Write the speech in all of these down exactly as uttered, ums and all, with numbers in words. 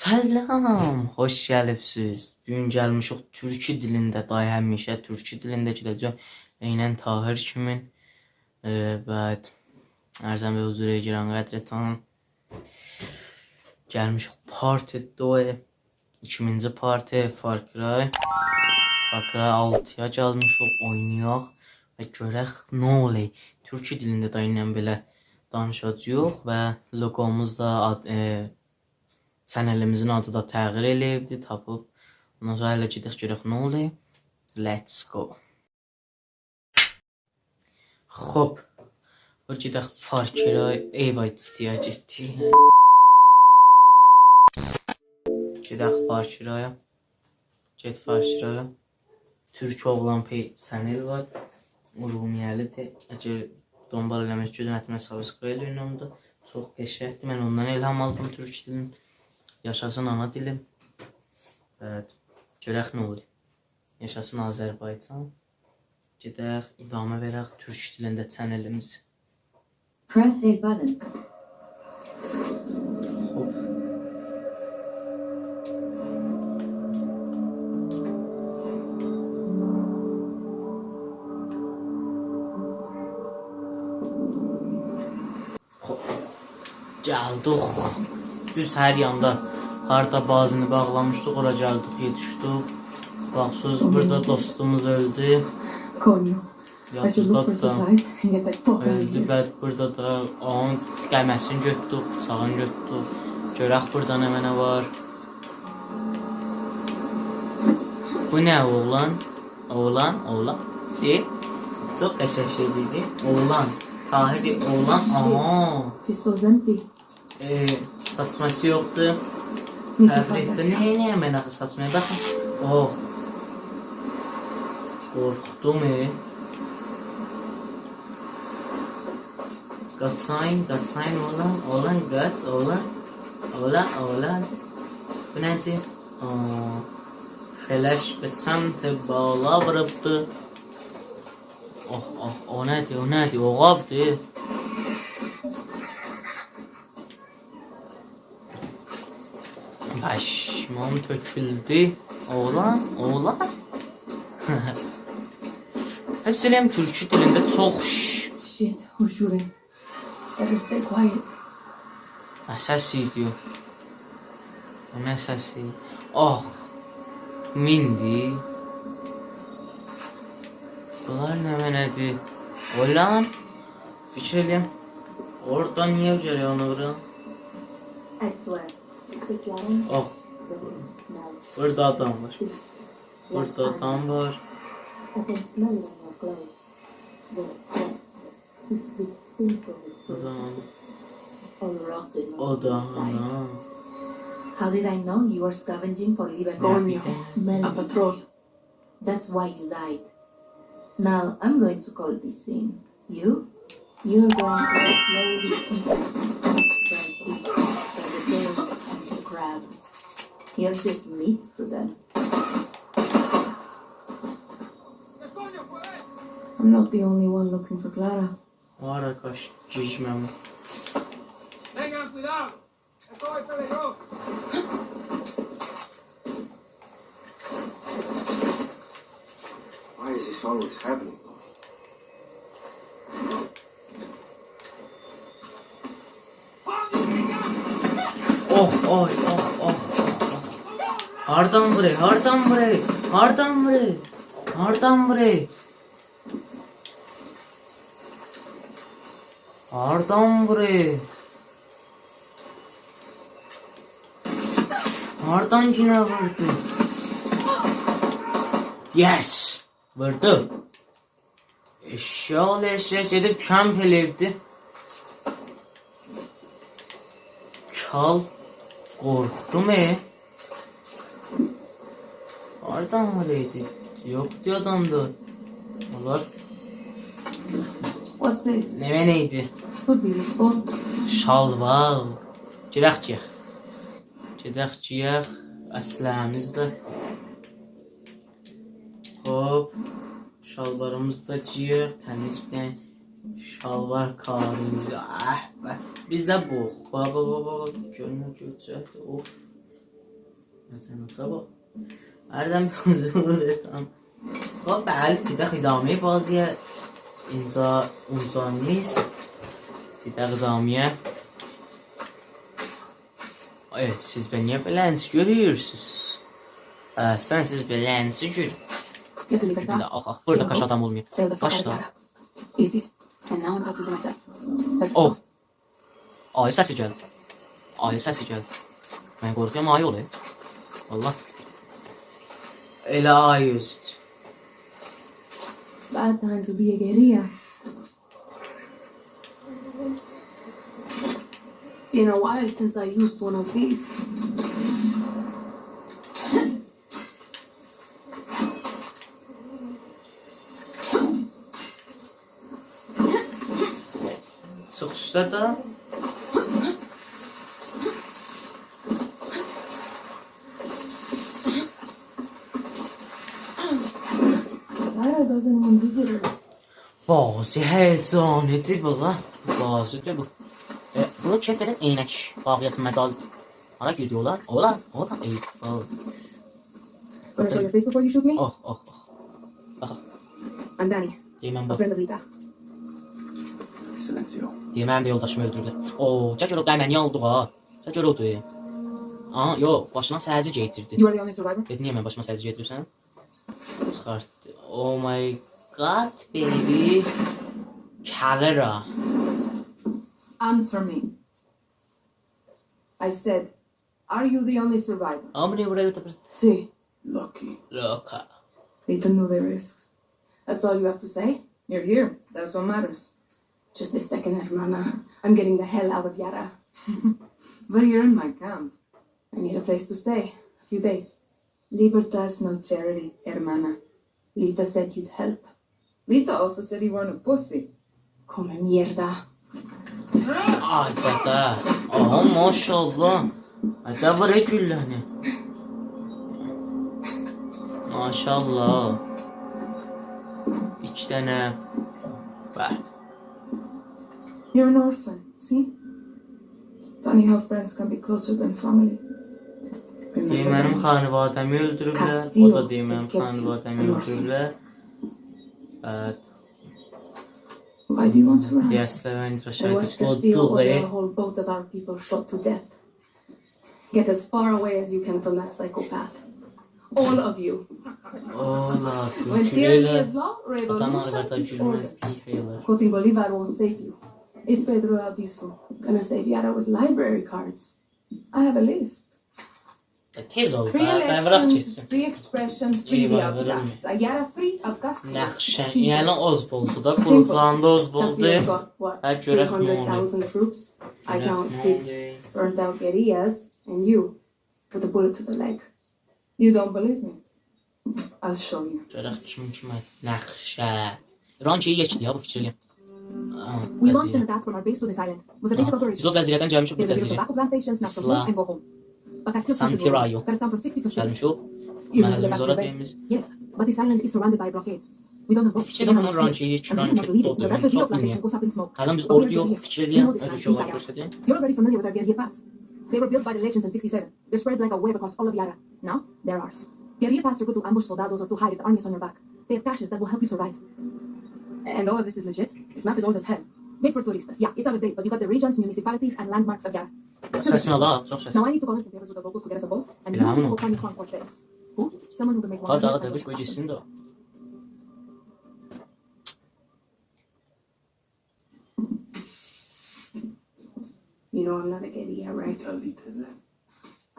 سلام، خوش گلیبسیز. بو گون گلمیشیک تورکی دیلینده، دای همیشه تورکی دیلینده گئده‌جک. عیناً طاهر کیمین. ائ، بعد عرضم به حضور گرانقدرتان. گلمیشیک پارت دو، ایکینجی پارت Far Cry. Far Cry آلتی‌یا گلمیشیک، اوینایاق و گؤرک نه اولا. تورکی دیلینده ده ایندن بئله دانیشاجاغیق و لوگوموز دا، آد-، ائ، چنلیمیزین آدی دا تغییر ائله‌ییبدی، تاپیب. اوندان سونرا هله گئدک گؤرک نه اولا. Let's go. خوب. بورادا گئدک Far Cry، ای وای، جدی‌یه گئتدی. گئدک Far Cry-یا. گئت Far Cry-یا. تورک اوغلان پی-، چنل وار. ارومیه‌لی‌دیر. اگر دنبال ائله‌مک ایسته‌ییرسن، حتماً subscribe ائله‌یین اونو دا. چوخ قشنگدیر. من اوندان الهام آلدیم تورک دیلینی. یاشاسین آنا دیلیم. بلی. گؤرک نه اولور. یاشاسین آذربایجان. گئدک، ادامه وئرک تورک دیلینده چنلیمیزی. Press A button. خوب. خوب. گلدیک. دوز هر یاندا. هاردا بازینی باغلامیشدیق، اورا گلدیک، یئتیشدیک. باخ، سونرا بورادا دوستوموز اؤلدو. Coño. I should look for supplies and get the fuck out of here. یاددادا دا اؤلدو، بعد بورادا دا اونون قمه‌سینی گؤتدوک، بیچاغینی گؤتدوک. گؤرک بورادا نمنه وار. بو نه، اوغلان؟ اوغلان، اوغلان. دئ. چوخ قشنگ شئی دئدی. اوغلان. طاهر دئییر، اوغلان. Shit. آها. Pistol's empty. ائ، ساچماسی یوخدور. Need to find that gun. تبریکده. نه، نه، من آخی ساچماییم؟ باخین. اوه. قورخدوم، ائ. قاچاین، قاچاین، اوغلان، اوغلان، قاچ، اوغلان. اوغلان، اوغلان. بو نه‌دیر؟ آ، فلش به سمت بالا ووروبدو. اوه، اوه، او نه‌دیر، او نه‌دیر؟ عقابدیر. پشمام تؤکولدو. اوغلان، اوغلان. حس ائله‌ییرم تورکی دیلینده چوخ ش- Shit, who's shooting? Better stay quiet. نه سسی ایدی او؟ او نه سسی؟ آه. میندی. بونلار نمنه‌دیر؟ اوغلان. فیکیر ائله‌ییرم. اورادا نییه گرک اونو وورام؟ I swear. آه. بورادا آدام وار. بورادا آدام وار. I can smell it on your clothes. The sweat. It's distinctly sweet. بورادا. All rotten. او دا آنا. How did I know you were scavenging for liver? نه بیلیم. I smell it. A patrol. That's why you died. Now I'm going to call this in. You? You're going to be slowly eaten by the birds and the crabs. You're just meat to them. I'm not the only one looking for Clara. آرا قاچ، گیجمه. Tengan cuidado. Why is this always happening? اوه، اوه، اوه، اوه، اوه، اوه. هاردان وورور، هاردان وورور، هاردان وورور، هاردان وورور؟ هاردان وورور؟ هاردان گینه ووردو؟ Yes! ووردو. ائششک اوغلو ائششک، گئدیب کمپ ائله‌ییبدی. کال، قورخدوم، ائ. هاردان وار ایدی؟ یوخدو آدامدا. اونلار What's this? نمنه ایدی؟ Could be useful. شالوار. گئدک گئیک. گئدک گئیک. اسلحه‌میز ده. خوب. شالواریمیزی دا گئیک، تمیز بیر دنه شالوار کاریمیزی. اه، به. بیز ده بوخ. باخ، باخ، باخ، باخ. گؤرمور، گؤرجکدیر. اوف. سن اوتورا باخ. هردن بیر حضورتان. خب، بلی، گئدک ادامه‌ی بازی‌یه. اینجا، اونجا نیست. گئدک ادامه‌یه. ائ، سیز به نییه بئلنجه گؤرویورسوز؟ هه، سن سیز بئلنجه گؤر. Get to Libertad. بیر ده، آخ، آخ، بورادا کاش آدام اولماییب. Sail the fuck out of Yara. باشلا. Easy. And now I'm talking to myself. اوه. آیی سسی گلدی. آیی سسی گلدی. من قورخورام، آیی اولور. والله. ائله آیی اوزدو. Bad time to be a guerrilla. Been a while since I used one of these. چیخ اوسته ده. Clara doesn't want visitors. بازی هیجانلی‌دیر بو لا. بازی‌دیر بو. ائ، بونو کئف ائدن عینک، واقعیت مجاز. هارا گئدیر اولار؟ اولار، اولار. ای، او. Wanna show your face before you shoot me? اوه، اوه، اوه. باخ. I'm Danny, دئییر من a بو. Friend of Lita. Silencio. دئییر منیم ده یولداشیمی اؤلدوروبلر. او، گل گؤر او قهمنی آلدیق ها. گل گؤر اودور. آها، یوخ، باشینا سرزی گئیدیردی. You are the only survivor? دئدی، نییه منیم باشیما سرزی گئدیریبسن؟ چیخارتدی. Oh my God, baby. Clara. Answer me. I said, are you the only survivor? Hombre, bro, te pre- Sí. Lucky. Loca. They don't know their risks. That's all you have to say? You're here. That's what matters. Just a second, hermana. I'm getting the hell out of Yara. But you're in my camp. I need a place to stay. A few days. Libertad's no charity, hermana. Lita said you'd help. Lita also said you weren't a pussy. Come mierda. آی دده. آها، ماشاءالله. آی، ده وور ائ گولله‌نی. ماشاءالله. ایکی دنه. به. You're an orphan, see? Funny how friends can be closer than family. دئییر منیم خانواده‌می اؤلدوروبلر. او دا دئییر منیم خانواده‌می اؤلدوروبلر. Castillo is kept an orphan. Castillo. Why do you want to run? دئییر اصلینده من They رشادی watch Castillo قودوغو. Order a whole boat of our people shot to death. Get as far away as you can from that psychopath. All of you. All of you. When tyranny is law, revolution is order. Quoting Bolivar won't save you. It's Pedro Albizu. Gonna save Yara with library cards. I have a list. تئز اول، free elections, free expression, free the outcasts. A Yara free, outcasts free. Simple. نقشه، یعنی اوز بولدو دا، قوروقلاندا اوز بولدو. Castillo got what? هه، گؤرک نه اولور. Three hundred thousand troops. I count six burnt out guerrillas and you with a bullet to the leg. You don't believe me? I'll show you. گؤرک کیم کیمه. نقشه. ایران کی، یئکدی یا، بو فیکیر ائلیرم. آها، وضعیت. We launched an attack from our base to this island. It was a basic operation. آها. بیز او جزیره‌دن گلمیشیک بو جزیره. Get a little tobacco plantations, knock some roof, and go home. But Castillo pushes you around. Santiago. Got us down from sixty to six. گلمیشیک. You need to get back to your base. محله‌میز اورا دئییلمیش. Yes, but this island is surrounded by a blockade. We don't have boats. We don't have money. We don't have a move. فیکیر ائلیرم، ایران کی، هیچ ایران کی، چوخ دئییل. But I don't believe it. But that could be a fleet. Adamlar اوردو یوخ، فیکیر ائلیرم، اؤزو شئی اولار، گؤستره‌جه‌یم. We're very weak. We're not ready to be a fleet. You're already familiar with our guerrilla paths. They were built by the legends in sixty-seven. They're spread like a web across all of Yara. Now, they're ours. Guerrilla paths are good to ambush soldados or to hide if the army is on your back. They have caches that will help you survive. And all of this is legit? This map is old as hell. Made for turistas. Yeah, it's out of date, but you got the regions, municipalities, and landmarks of Yara. سسینی آل، چوخ سس. Now I need to call in some favors with the locals to get us a boat, and you go find Juan Cortez. Who? Someone who can make one hundred. هادا، هادا، قوی گئتسین ده. You know I'm not a guerrilla, right?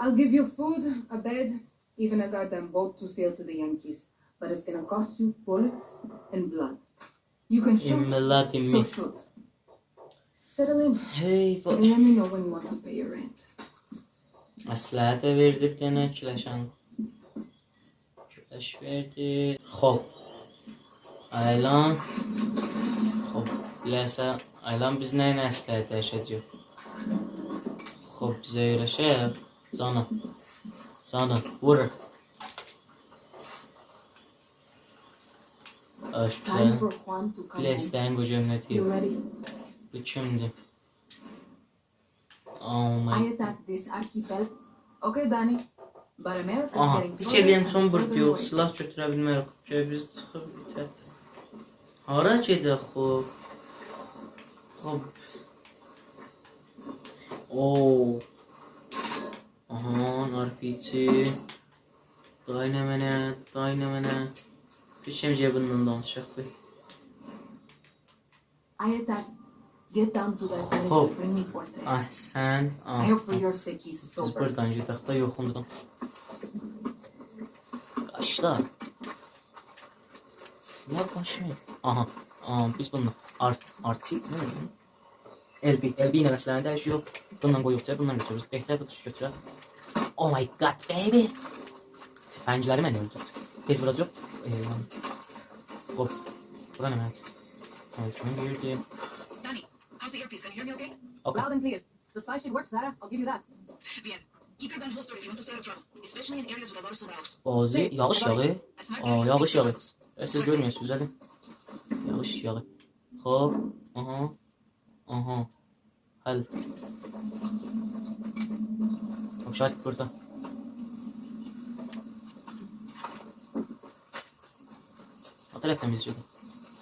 I'll give you food, a bed, even a goddamn boat to sail to the Yankees. But it's gonna cost you bullets and blood. You can shoot, so shoot. Settle in. هئی، وا- And let me know when you want to pay your rent. مصلحت ده وئردی بیر دنه کلشن. کلش وئردی. خوب. الان. خوب. بیله‌سن، الان بیز نه ایله مصلحتلشه‌جه‌ییک؟ خوب، بیزه اؤیره‌شر. جانیم. جانیم. وور. آش بیزه. Time for Juan to come home. بیله‌سن، بو گؤرک نه دئییر. You ready? بو کیمدیر؟ Oh my. I attacked this archipel. Okay, Danny. But America's آها، getting فیکیر ائله‌یم، چون بورد یوخ، سلاح گؤتوره بیلمه‌ریک. گل بیز چیخیب ایتک. هارا گئدک، خوب؟ خوب. اوو. آها، آر پی جی. دای نمنه، دای نمنه. فیکریم کی، بوندان دانیشاق بیر. I had that. Get down to that village and bring me Cortez. آی، سن، I hope for your sake he's sober. بیز بوردان گئدک ده، یوخوندور. قاچ دا. نه قاچمیر؟ آها، آها، بیز بونو آرت، آرتی، نه بیلیم. ال بی، ال بی ایله مثلا ده ایش یوخ. بوندان قویوقجا، بوندان گؤتورورز. بهتر بو دوش گؤتورک. Oh my God, baby. تفنگلری من اؤلدوردوم. تئز ووراجاق. ائ، خوب. بورا نمنه‌دیر؟ آی، کیمین گیردی؟ Danny, how's the earpiece? Can you hear me okay? اوکی. Loud and clear. The spy shit works, Clara. I'll give you that. Bien. Keep your gun holstered if you want to stay out of trouble, especially in areas with a lot of survival's. بازی، یاغیش یاغیر. آ، یاغیش یاغیر. سس گؤرمویورسونوز، هادی. یاغیش یاغیر. خوب، آها، آها. هل. او شاید بوردا. او طرفدن بیز گئدک.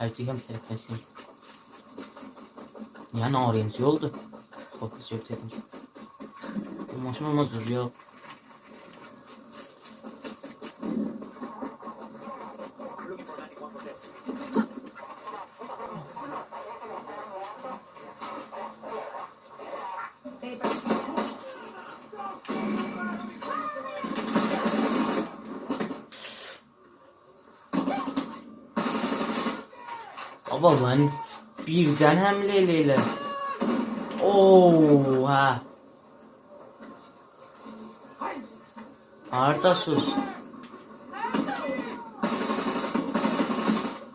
هر چیز هم طرفدن سن. نییه نارنجی اولدو؟ خوب، بیز گؤتورک. بو ماشین اولماز، دور، یوخ. بابا، من بیردن حمله ائله ائله. اوها. هارداسینیز؟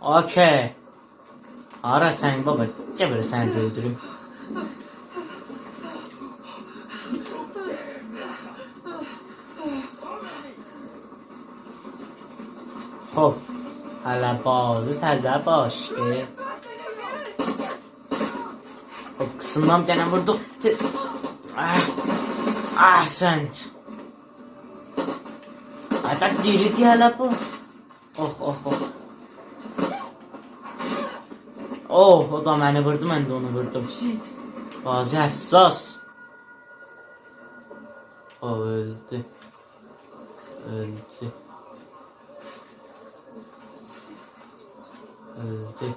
اوکی. هارا سن، بابا؟ گل بئله سنی ده اؤلدوروم. خوب. هله بازی تازه باشلاییر. خوب، قیچیندان بیر دنه ووردوق. ته-، آه. احسنت. حتی دیریدی هله بو. اوه، اوه، اوه. اوه، او دا منی ووردو، من ده اونو ووردوم. Shit. بازی حساس. او اؤلدو. اؤلدو. اؤلدو.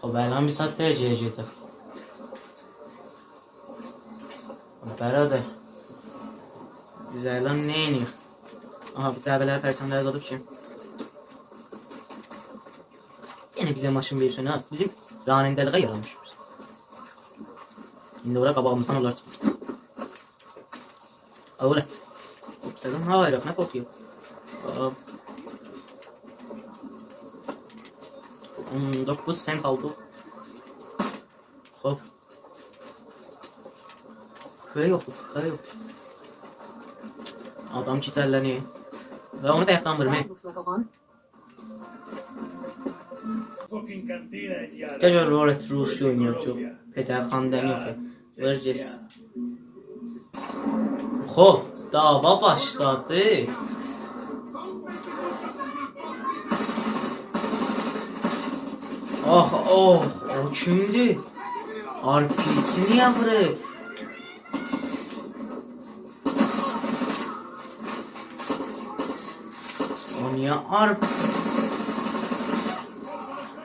او، بلی، بیر ساعات تئز گئدک. برادر. بیز الان نئینیریک؟ آها، بو جعبه‌لری، پرچم‌لری زادیب کی. یئنه بیزه ماشین وئریرسن ها. بیزیم راننده‌لیگه یارانمیشیق بیز. ایندی اورا قاباغیمیزدان اونلار چیخیر. اولا. خوب، سن نه آیریق، نه قورخویوق؟ خوب. اون دوققوز سنت آلدیق. خوب. کوره یوخدور، کوره یوخ. آدام کیچللنیر. و اونو بایاقدان وورماییم. That looks like a one. گل گؤر رولت روسی اوینایاجاق. پدرخواندن یوخ. وئر گئتسین. خوب، دعوا باشلادی. آه، آه، او کیمدیر؟ آر پی جی نییه وورور؟ او نییه آر-،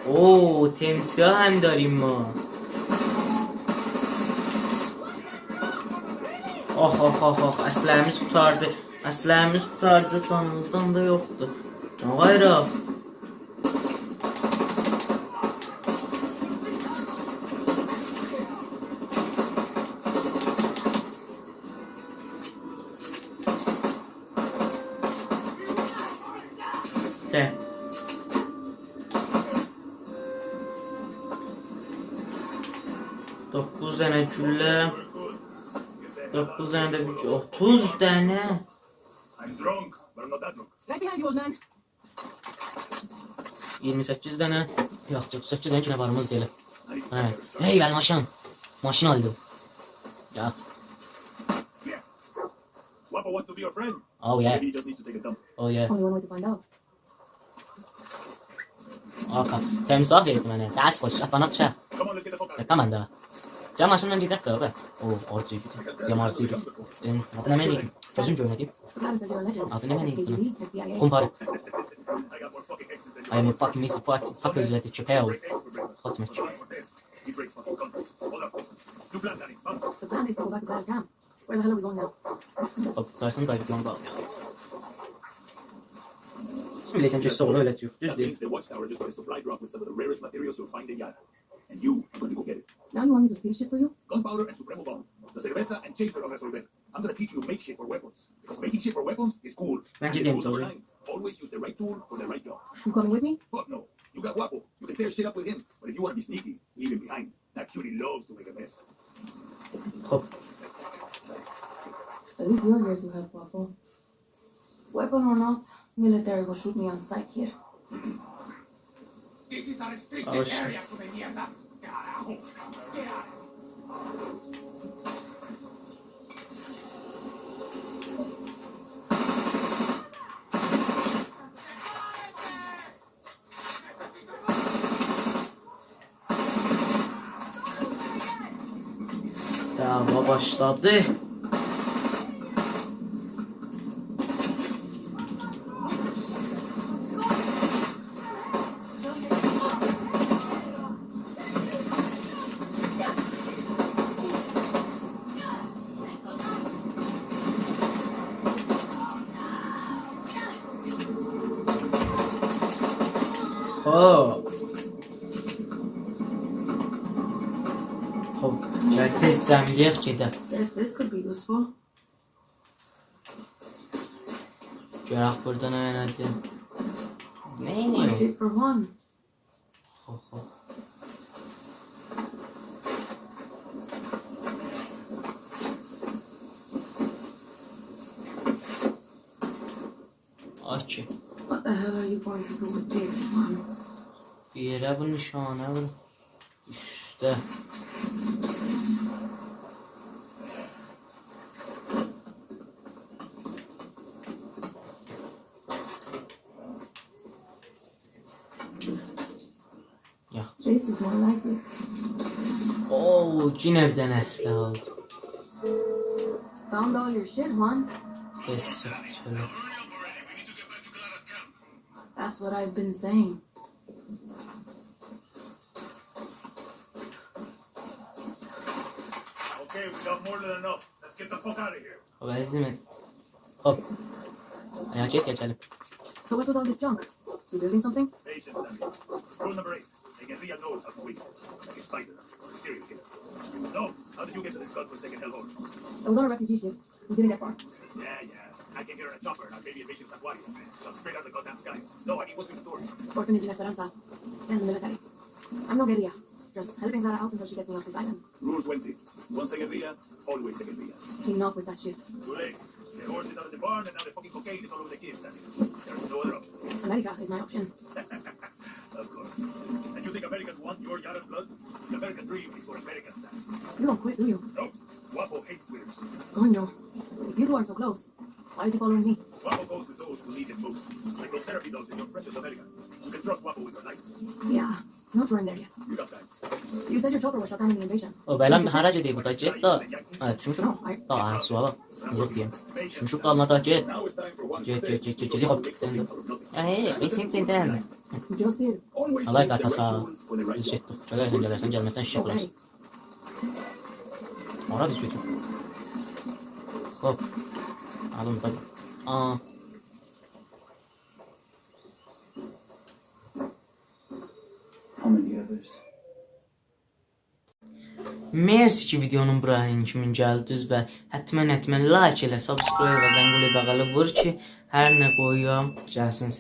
اوو، تمساح هم داریم ما. آخ، آخ، آخ، آخ، اسلحه‌میز قوتاردی. اسلحه‌میز قوتاردی، جانیمیزدان دا یوخدور. نه قاییراق؟ ده. دوققوز دنه گولله. دوققوز دنه ده بیر، اوتوز دنه. I'm drunk, but I'm not that drunk. Right behind you, old man. اییرمی سککیز دنه. یوخ، یوخ، سککیز دنه کی نه واریمیز دئییل. هه. هئی، بلی، ماشین. ماشین آلدیم. یات. Who wants to be your friend? Oh, yeah. Maybe he just needs to take a dump. Oh, yeah. Only one way to find out. آقا، تمساح گرفتی منه. دست خوش، آتانا دوشه. Come on, let's get the fuck out of here. تمام ده. جمع ماشینلا گئدک ده، آقا. او، آرجی گئدک. یا آرجی گئدک. ام، آدی نمنه ایدی؟ گؤزوم گؤرمه‌دی. Sugata says you're a legend. آدی نمنه ایدی بونون؟ K G B، F C I A. خمپاره. I got more fucking exes than you. I am a fucking miss. Fuck, fuck اؤزووه ده، کؤپک اوغلو. Fuck me. He breaks fucking contracts. Hold up. New plan, Danny. Vamos. The plan is to go back to Dallas Camp. Where the hell are we going now? خب، قاییتسان دا بیر یول باغلایاق. بیله‌سن کی، سونرا ائله‌یه‌جه‌ییک. دوز That دئییر. Means the watchtower just got a supply drop with some of the rarest materials you'll find in Yara. And you are going to go get it. Now you want me to steal shit for you? Gunpowder and Supremo bomb. The cerveza and chaser of Resolver. I'm gonna teach you to make shit for weapons. Because making shit for weapons is cool. Bence And if you genç oldu. Nine, always use the right tool for the right job. You coming with me? Fuck no. You got Guapo. You can tear shit up with him. But if you wanna be sneaky, leave him behind. That cutie loves to make a mess. خب. At least you're here to help, Guapo. Weapon or not, military will shoot me on sight here. This is a restricted آش. Area, come mierda. Carajo. Get out. دعوا باشلادی. خب. خب، گل تئز زنبیله‌یک گئدک. Guess this could be useful. گؤرک بورادا نه وار، نه دئییر. نه One ائدیرم؟ Shit for one. خب، خب. آکی. What the hell are you going to do with this one? بیر یئره بو نشانه وور. اوسته. یاخشی. This is more like it. اوو، یئنه بیر دنه اسلحه آلدی. Found all your shit, Juan. تئز چیخ چؤله. That's what I've been saying. Okay, we got more than enough. Let's get the fuck out of here. خب، عزیزم. خب. آیا گئت، گئت، گلیم. So what with all this junk? You building something? Patience, Danny. Rule number eight. A guerrilla knows how to wait. Like a spider or a serial killer. So, how did you get to this godforsaken hellhole? I was on a refugee ship. We didn't get far. Yeah, yeah. I came here in a chopper, not maybe a mission Santuario. Shot straight out of the goddamn sky. No, I mean, what's your story? Orphanage in Esperanza. And the military. I'm no guerrilla. Just helping Clara out until she gets me off this island. Rule twenty. Once a guerrilla, always a guerrilla. Enough with that shit. Too late. The horse is out of the barn, and now the fucking cocaine is all over the kids, Danny. There's no other option. America is my option. Of course. And you think Americans want your Yaran blood? The American dream is for Americans, Danny. You don't quit, do you? Nope. Guapo hates quitters. Coño. If you two are so close, why is he following me? Guapo goes with those who need him most. Like those therapy dogs in your precious America. You can trust Guapo with your life. Yeah, not sure I'm there yet. You got time. You said your chopper was shot down in the invasion. او، بئله هارا گئدیر بو دا؟ گئت دا. هه، دوشموشوک. No, I دا، هه، سویا باخ. یوخ دئییم. دوشموشوک دالینا دا، گئت. Now it's time for one گئت، گئت، گئت، گئت، گئت. Yox، بئله. Hey, hey, hey, hey, hey. You just did. آلای قاچاسان. بیز گئتدیک. گلرسن، گلرسن، گلمه‌سن، ایششیق اولار. Okay. هارا بیز گئدیریک؟ خوب. آلیم، باخ. آ. How many others? مرسی کی ویدیونون بورایین کیمین گلدینیز و حتماً، حتماً لایک ائله، سابسکرایب و زنگوله بغلی وور کی هر نه قویام گلسین